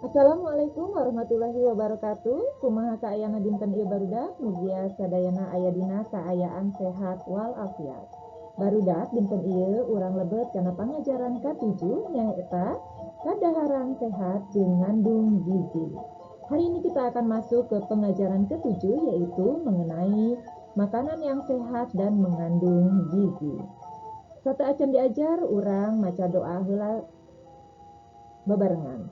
Assalamualaikum warahmatullahi wabarakatuh. Kumaha kaayana dinten ieu, barudak? Mugia sadayana aya dina kaayaan sehat walafiat. Barudak, dinten ieu urang lebet kana pangajaran ka-7, nyaeta kadaharan sehat jeung ngandung gizi. Hari ini kita akan masuk ke pengajaran ketujuh, yaitu mengenai makanan yang sehat dan mengandung gizi. Sateuacan diajar, urang maca doa heula bebarengan.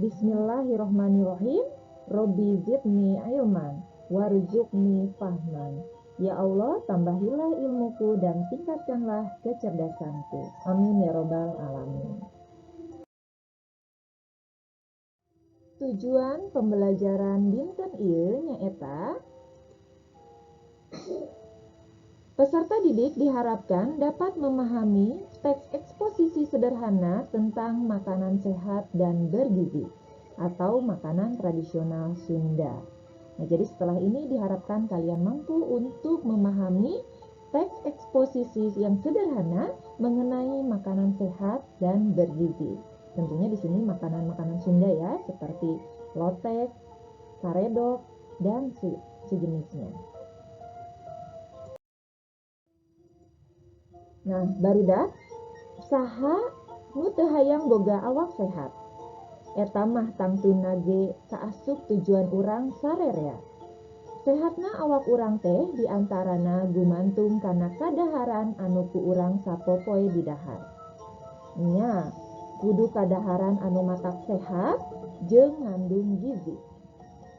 Bismillahirrohmanirrohim. Robbi zidni ilman warzuqni fahman. Ya Allah, tambahilah ilmuku dan tingkatkanlah kecerdasanku. Amin ya robbal alamin. Tujuan pembelajaran dinten ieu nyaeta peserta didik diharapkan dapat memahami teks eksposisi sederhana tentang makanan sehat dan bergizi atau makanan tradisional Sunda. Nah, jadi setelah ini diharapkan kalian mampu untuk memahami teks eksposisi yang sederhana mengenai makanan sehat dan bergizi. Tentunya di sini makanan-makanan Sunda ya, seperti lotek, karedok, dan sejenisnya. Nah, barudak, saha nu teu hayang boga awak sehat? Eta mah tangtuna ge kaasup tujuan urang sarerea. Sehatna awak urang teh diantarana gumantung kana kadaharan anu ku urang sapopoe didahar. Nya, kudu kadaharan anu matak sehat jeung ngandung gizi.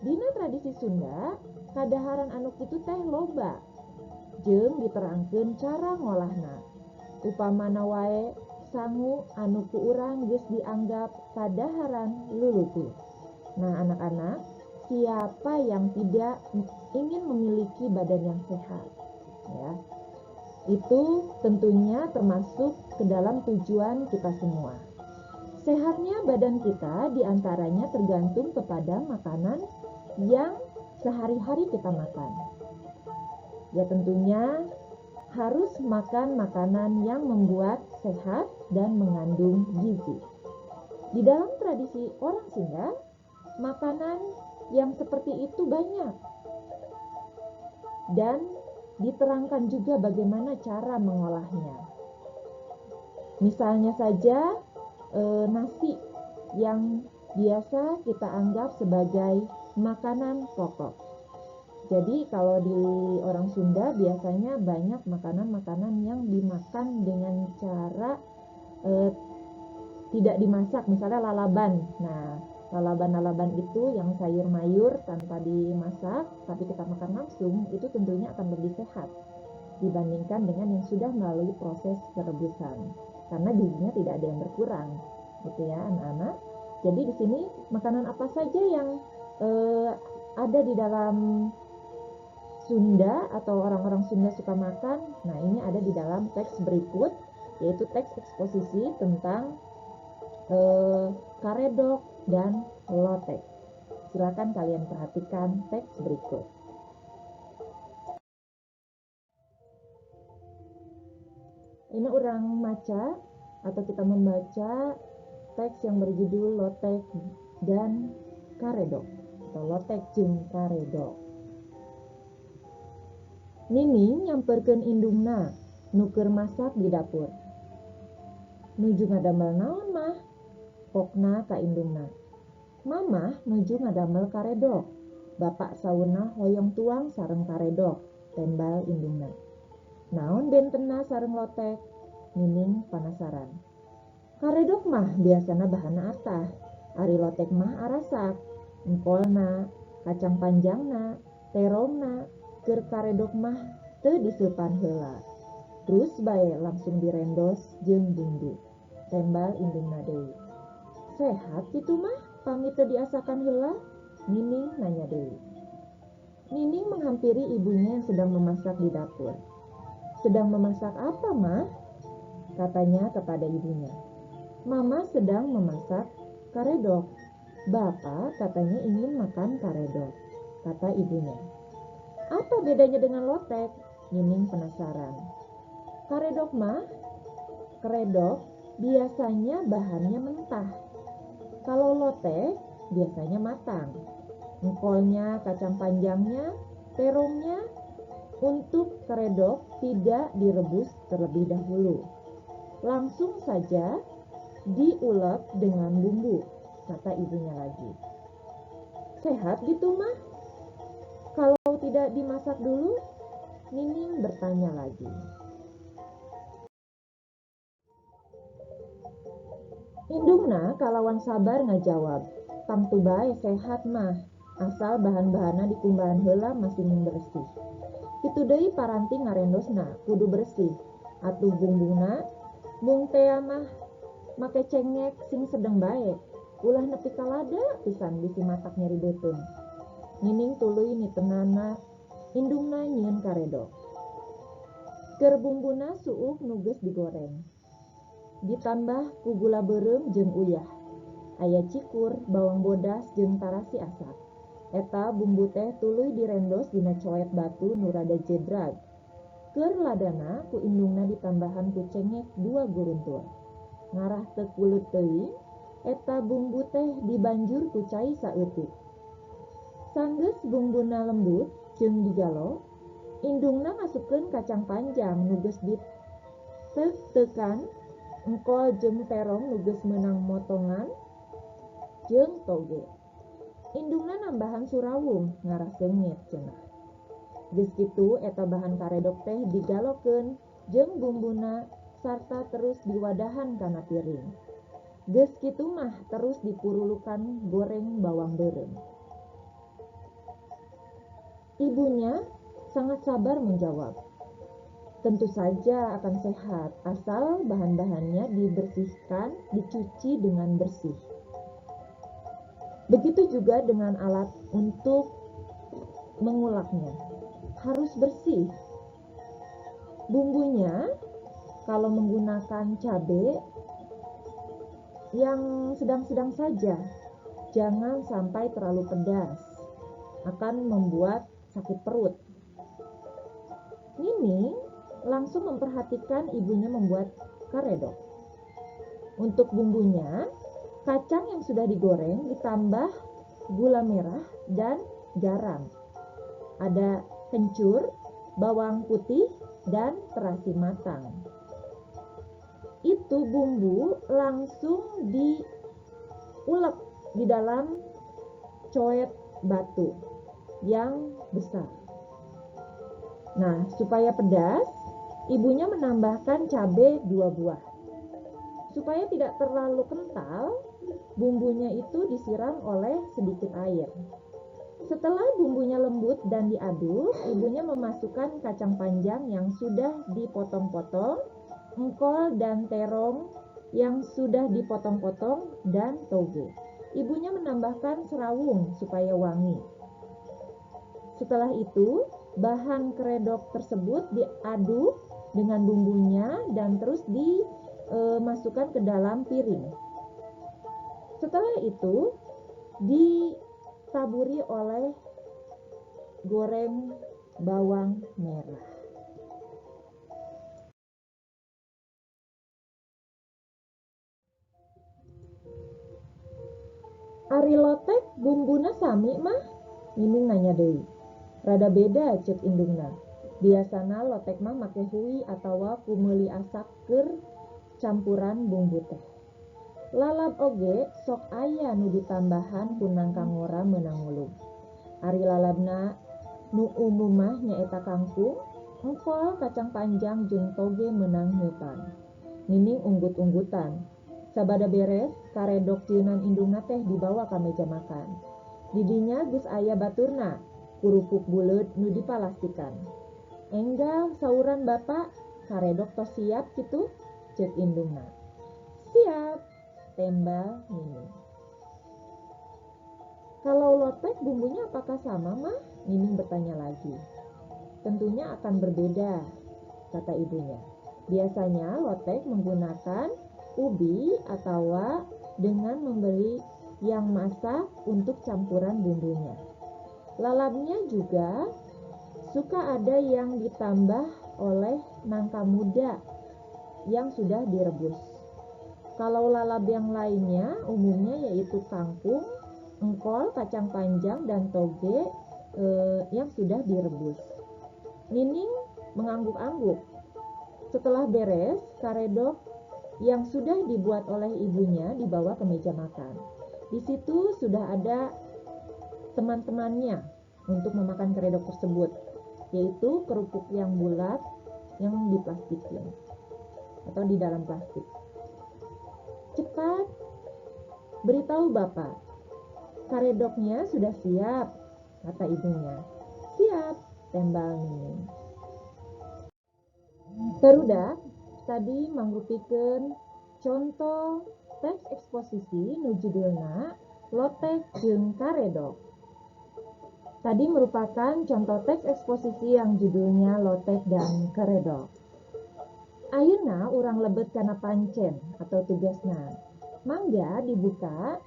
Dina tradisi Sunda, kadaharan anu kitu teh loba jeung diterangkeun cara ngolahna. Upamana wae sangu anu ku urang geus dianggap kadaharan luluti. Nah, anak-anak, siapa yang tidak ingin memiliki badan yang sehat? Ya. Itu tentunya termasuk ke dalam tujuan kita semua. Sehatnya badan kita diantaranya tergantung kepada makanan yang sehari-hari kita makan. Ya, tentunya harus makan makanan yang membuat sehat dan mengandung gizi. Di dalam tradisi orang Sunda, makanan yang seperti itu banyak. Dan diterangkan juga bagaimana cara mengolahnya. Misalnya saja nasi yang biasa kita anggap sebagai makanan pokok. Jadi kalau di orang Sunda biasanya banyak makanan-makanan yang dimakan dengan cara tidak dimasak, misalnya lalaban. Nah, lalaban-lalaban itu yang sayur mayur tanpa dimasak, tapi kita makan langsung, itu tentunya akan lebih sehat dibandingkan dengan yang sudah melalui proses perebusan. Karena gizinya tidak ada yang berkurang, gitu ya, anak-anak. Jadi di sini makanan apa saja yang ada di dalam Sunda atau orang-orang Sunda suka makan? Nah, ini ada di dalam teks berikut, yaitu teks eksposisi tentang karedok dan lotek. Silakan kalian perhatikan teks berikut. Ini urang maca atau kita membaca teks yang berjudul Lotek dan Karedok atau Lotek jeung Karedok. Nining nyamperkeun indungna nu keur masak di dapur. "Nuju ngadamel naon, Mah?" pokna ka indungna. "Mamah nuju ngadamel karedok. Bapak saurna hoyong tuang sareng karedok," tembal indungna. "Naon bentenna sareng lotek?" Nining panasaran. "Karedok mah biasana bahanna atah, ari lotek mah arasak, engkolna, kacang panjangna, terongna, keur karedok mah teu diseupan heula. Terus bae langsung direndos jeung bumbu," tembal indungna deui. "Sehat kitu mah pami teu diasakan heula?" Nining nanya deui. Nining menghampiri ibunya yang sedang memasak di dapur. "Sedang memasak apa, Mah?" katanya kepada ibunya. "Mama sedang memasak karedok. Bapak katanya ingin makan karedok," kata ibunya. "Apa bedanya dengan lotek?" Nining penasaran. "Karedok mah, keredok biasanya bahannya mentah. Kalau lotek Biasanya matang. Engkolnya, kacang panjangnya, terongnya untuk karedok tidak direbus terlebih dahulu. Langsung saja diulek dengan bumbu, kata ibunya lagi. Sehat gitu mah? Kalau tidak dimasak dulu? Nining bertanya lagi. Indungna kalawan sabar ngajawab, tangtu bae sehat mah, asal bahan-bahanna dikumbahan heula masing bersih. Kitu deui paranti ngarendosna kudu bersih, atuh bumbuna mung tea mah make cengek sing sedeng bae, ulah nepi ka lada pisan bisi matak nyeri beuteung. Nining tuluy nitenana indungna nyieun karedok. Keur bumbuna suuk nu geus digoreng. Ditambah ku gula beureum jeung uyah. Aya cikur, bawang bodas jeung tarasi asak. Eta bumbu teh tuluy direndos dina coet batu nu rada jedrag. Keur ladana ku indungna ditambahan ku cengek 2 guruntur. Ngarah teu kuleut teuing, eta bumbu teh dibanjur ku cai saeutik. Sanggeus bumbuna lembut jeung digalo, indungna ngasupkeun kacang panjang nu geus diteuk-teukan, engkol jeung terong nu geus meunang motongan jeung toge. Indungna nambahan surawung ngarah seungit cenah. Geus kitu eta bahan karedok teh digalokeun jeung bumbuna sarta terus diwadahan kana piring. Geus kitu mah terus dipurulukan goreng bawang beureum. Ibunya sangat sabar menjawab. Tentu saja akan sehat asal bahan-bahannya dibersihkan, dicuci dengan bersih. Begitu juga dengan alat untuk mengulaknya, harus bersih. Bumbunya kalau menggunakan cabai yang sedang-sedang saja, jangan sampai terlalu pedas, akan membuat sakit perut. Nining langsung memperhatikan ibunya membuat karedok. Untuk bumbunya, kacang yang sudah digoreng ditambah gula merah dan garam. Ada kencur, bawang putih, dan terasi matang. Itu bumbu langsung diulek di dalam coet batu yang besar. Nah, supaya pedas, ibunya menambahkan cabai 2 buah. Supaya tidak terlalu kental, bumbunya itu disiram oleh sedikit air. Setelah bumbunya lembut dan diaduk, ibunya memasukkan kacang panjang yang sudah dipotong-potong, engkol dan terong yang sudah dipotong-potong, dan toge. Ibunya menambahkan serawung supaya wangi. Setelah itu, bahan keredok tersebut diaduk dengan bumbunya dan terus dimasukkan ke dalam piring. Setelah itu, ditaburi oleh goreng bawang merah. Ari lotek bumbuna sami mah? Nining nanya deui. Rada beda cek indungna. Biasana lotek mah make hui atawa kumeuli asak keur campuran bumbu teh. Lalab oge sok aya nu ditambahan ku nangka ngora meunang ngulub. Ari lalabna nu umum mah nyaeta kangkung, engkol, kacang panjang jeung toge meunang nyutan. Nining unggut-unggutan. Sabada beres, karedok jieunan indungna teh dibawa ka meja makan. Didinya geus aya baturna, kerupuk buleud nu dipalastikan. Enggal sauran bapak, karedok tos siap kitu, cek indungna. Siap, tembal Nining. Kalau lotek bumbunya apakah sama mah? Nining bertanya lagi. Tentunya akan berbeda, kata ibunya. Biasanya lotek menggunakan ubi atau dengan membeli yang masak untuk campuran bumbunya. Lalapnya juga suka ada yang ditambah oleh nangka muda yang sudah direbus. Kalau lalap yang lainnya umumnya yaitu kangkung, Engkol, kacang panjang, dan toge yang sudah direbus. Nining mengangguk-angguk. Setelah beres, karedok yang sudah dibuat oleh ibunya dibawa ke meja makan. Di situ sudah ada teman-temannya untuk memakan karedok tersebut, yaitu kerupuk yang bulat yang diplastikin atau di dalam plastik. "Cepat, beritahu Bapak, karedoknya sudah siap," kata ibunya. "Siap," tembal Nining. Barudak, tadi mangrupikeun contoh teks eksposisi nu judulna Lotek jeung Karedok. Tadi merupakan contoh teks eksposisi yang judulnya Lotek dan Karedok. Ayeuna urang lebet kana pancen atau tugasna. Mangga dibuka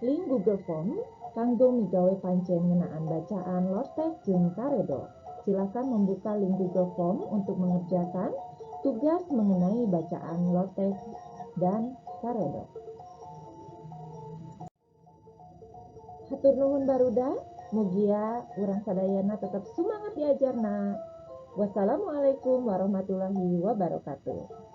link Google Form kanggo migawe pancen ngeunaan bacaan Lotek jeung Karedok. Silakan membuka link Google Form untuk mengerjakan tugas mengenai bacaan Lotek dan Karedok. Hatur nuhun, barudak, mugia urang sadayana tetap semangat diajarna. Wassalamualaikum warahmatullahi wabarakatuh.